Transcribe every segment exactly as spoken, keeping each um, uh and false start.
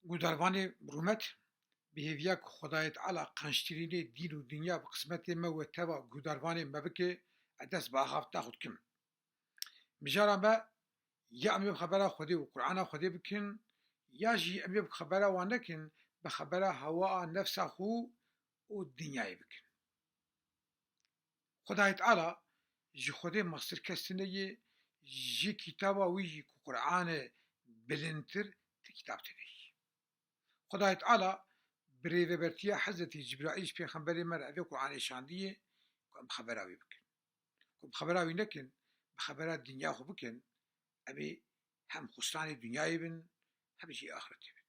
Guhdarvanê rûmet, bi hêviya ku Xwedayê Teala qençtirînê dîn û dinya bi qismetê me û teva guhdarvanê me bike, ez dest bi axaftina xwe dikim. Mijara me ya em ê bi xebera Xwedê û Qur'ana Xwedê bikin, ya jî em ê bi xebera wan nekin, bi xebera hewa a nefsa xwe û dinyayê bikin. Xwedayê Teala ji Xwedê mestir kes tune ye, ji kitaba wî jî ku Qur'an e bilindtir ti kitab tune ye. Xwedayê Teala bi rêvebertiya Hezretî Cibraîl ji pêxemberê me re evê Qur'anê şandiye ku em xebera wî bikin. Ku em xebera wî nekin, bi xebera dinya xwe bikin, em ê hem xusranê dinyayê bin, hem jî axretê bin.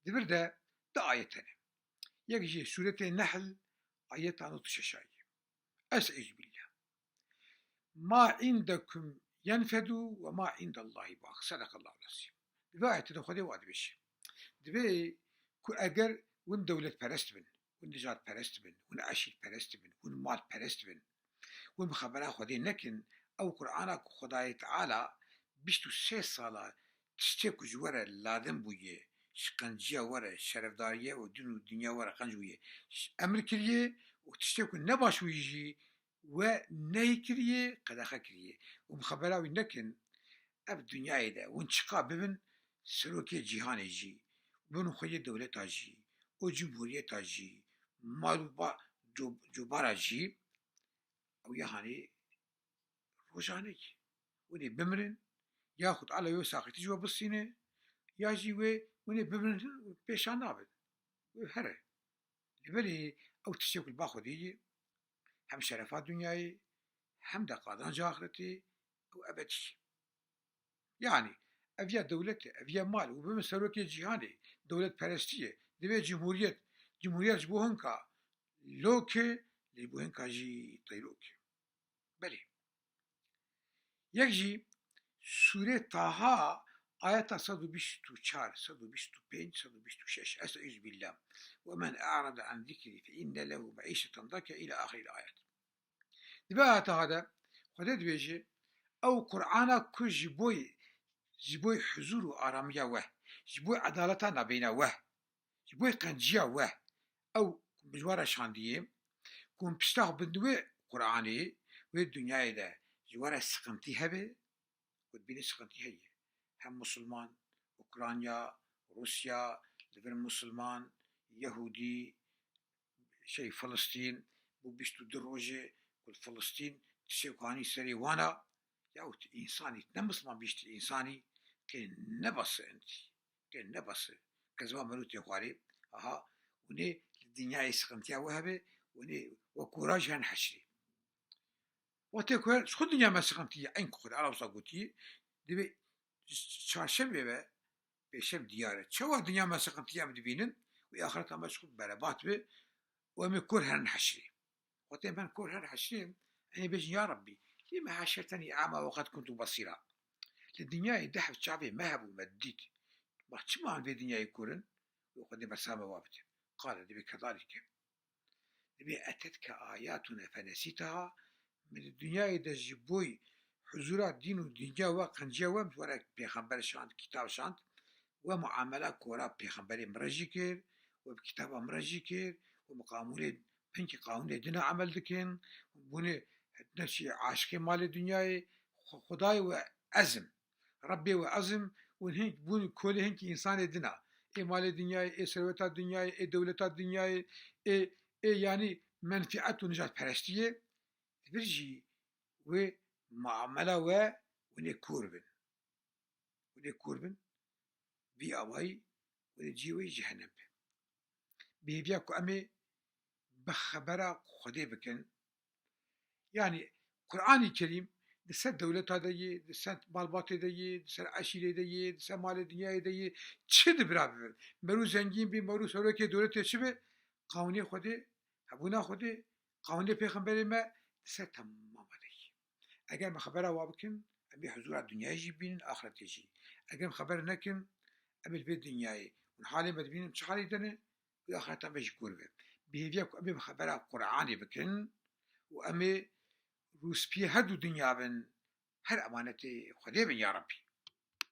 Di vir de du ayet hene. Yek jî Sûretê Nehl, ayeta nod û şeş ye. Estaizu billah. Ma indekum yenfedu ve ma indallahî bak. Sedekallahu lazim. Di vê ayetê de Xwedê wa dibêje. Divê ku eger hûn dewletperest bin, hûn nijadperest bin, hûn eşîrperest bin, hûn malperest bin, hûn bi xebera Xwedê nekin, ew Qur'ana ku Xwedayê Teala bîst û sê sala tiştê ku ji we re lazim bûye, ji qenciya we re, şerefdariye û din û dinya we re qenc bûye, emir kiriye û tiştê ku ne baş bûye jî we nehî kiriye, qedexe kiriye. Hûn bi xebera wî nekin, ev dinyayê de hûn çiqa bibin serokê cîhanê jî, bibin xweyê dewleta jî û cumhuriyeta jî, mal û ba-, co-, cobara jî, ew ya hanê rojanê ye. Hûn ê bimirin, yaxud Teala wê saxîtî ji we bistîne, ya jî wê hûn ê bimirin pêşan nabin. Wê here. Lê belê ew tiştê ku li ba Xwedê ye, hem şerefa dinyayê, hem de qazanca axretê û ebedî. Yanî, ev ya dewlet e, ev ya mal û bibin serokê cîhanê, dewletperestî ye. Divê cumhuriyet, cumhuriyet ji bo hinka lok e, lê ji bo hinka jî teyrok e. Belê. Yek jî Sûrê Taha ayeta sed û bîst û çar, sed û bîst û pênc, sed û bîst û şeş. Estaizu billah. Ve men e'rada an zikrî fe inne lehu meîşeten dake ila axiril ayet. Di vê ayeta de Xwedê dibêje, ew Qur'ana ku ji boy, ji boy huzur û aramiya we, ji boy edaleta nabeyna we, ji boy qenciya we, ew bi ji we re şandiye, ku hûn pişta xwe bin wê Qur'anê, wê dinyayê de ji we re siqintî hebe, ku dibînî siqintî heye. Hem Musulman, Ukrayna, Rûsya, li vir Musulman, Yehûdî, şey, Filistîn, bû bîst û du rojê ku li Filistîn tiştê ku hanî serê wan a, ya û tu însanî, ne Musulman bî, tu însanî, kê nebase entî, kê nebase. Kezba merû tê xwarê, aha, hûnê li dinyayê siqintiya we hebe, hûnê wek kûra jî hen heşrê. Wextê ku her ji xwe dinya me siqintî ye, eyn ku Xwedê Teala wisa gotiye, divê çarşemê ve pêşev diyar e. Çawa dinya me siqintî em dibînin, wê axireta me ji xwe berebat be û em ê kor herin heşrê. Wextê em herin kor herin heşrê, em ê bêjin, ya Rabbî, lime heşertenî a'ma ve qed kuntu besîra. Li dinyayê deh çavê me hebû, me didît. Ma çima em vê dinyayê kor in? Wê Xwedê bersa me wa bide. Qale, divê kedalîke. Divê etetke ayatune fenesîteha, min di dinyayê de ji boy huzura dîn û dinya we, qenciya we, min were pêxember şand, kitab şand, we muamela kora pêxemberê min re jî kir, we bi kitaba min re jî kir, we bi qanûnê, hinkî qanûnê din a emel dikin, bûne nefsî aşiqê malê dinyayê, Xu-, Xwedayê we ez im. Rebbê we ez im, hûn hink bûn kolê hinkî însanê din a. Ê malê dinyayê, ê serweta dinyayê, ê dewleta dinyayê, ê, ê yanî menfîet û nijadperestiyê, di vir jî wê muamela we hûn ê kor bin. Hûn ê kor bin, vî awayî hûn ê cihê we yê cehenem be. Bi hêviya ku em ê bi xebera Xwedê bikin, Yanî Qur'anî Kerîm di ser dewleta de yê, di ser malbatê de yê, di ser eşîrê de yê, di ser malê dinyayê de yê, çi di bira bibe. Merû zengîn bî, merû serokê dewletê çi be, qanûnê Xwedê, hebûna Xwedê, qanûnê pêxemberê me di ser temama de yê. Eger me xebera wa bikin, em ê huzura dinyayê jî bînin, axretê jî. Eger em xeber nekin, em ê li vê dinyayê hûn halê me dibînin, çi halê de ne, wê axireta me jî kor be. Bi hêviya ku em ê bi xebera Qur'anê bikin û em ê rûspiyê her du dinya bin, her emanetê Xwedê bin ya Rebbî.